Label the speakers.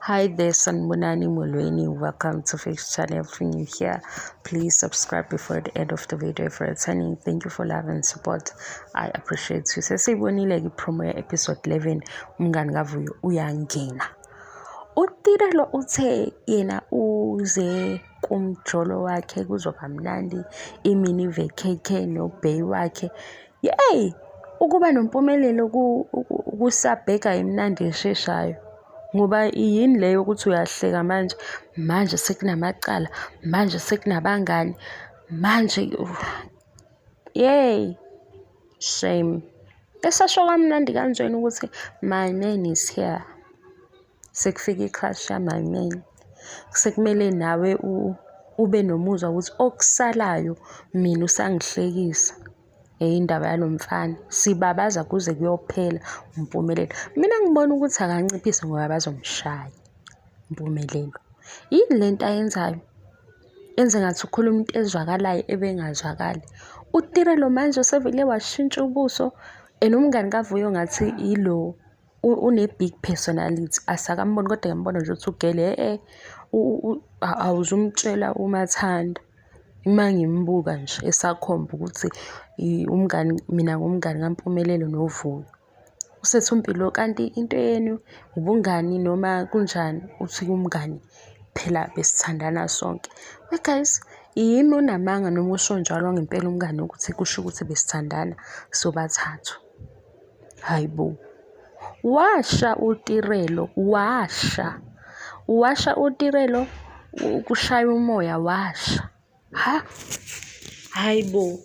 Speaker 1: Hi there, Sanibonani Molweni. Welcome to Fix Channel. If you're new here, please subscribe before the end of the video. If you're returning, thank you for love and support. I appreciate you. Sesiyibonile ke promo ya episode 11, umngani kaVuyo uyangena. UTirelo uthe yena uze kumjolo wakhe, kuzoba mnandi imini vacay nobheyi wakhe. Yey, ukuba nompumelelo kusabheka imnandi esheshayo. Ngoba yini leyo ukuthi uyahleka manje, manje sekunamacala, manje sekunabangani, manje yey, shame. Esasho kamnandi kanjena ukuthi my man is here. Sekufika i-crush ya-my man. Sekumele nawe ube nomuzwa ukuthi okusalayo mina usangihlekisa. Indaba yalo mfana sibabaza kuze kuyophela uMpumelelo. Mina ngibona ukuthi akanciphise ngoba bazomshaya Mpumelelo. Yini le nto ayenzayo? Enze ngathi ukhuluma into ezwakalayo ebengazwakali. UTirelo manje usevele washintsha ubuso and umngani kaVuyo ngathi yilo une-big personality, asakamboni kodwa ngiyambona nje ukuthi ugele awuzumtshela umathanda. Uma ngimbuka nje esakhomba ukuthi umngani, mina ngumngani kaMpumelelo noVuyo. Usethi uMpilo kanti into yenu ubungani noma kunjani? Uthi umngani phela besithandana sonke. We guys, yimi onamanga noma usho njalo ngempela umngani ukuthi kusho ukuthi besithandana sobathathu. Hhayi bo. Washa uTirelo, washa. Washa uTirelo, kushaya umoya washa. Ha? Hhayi bo.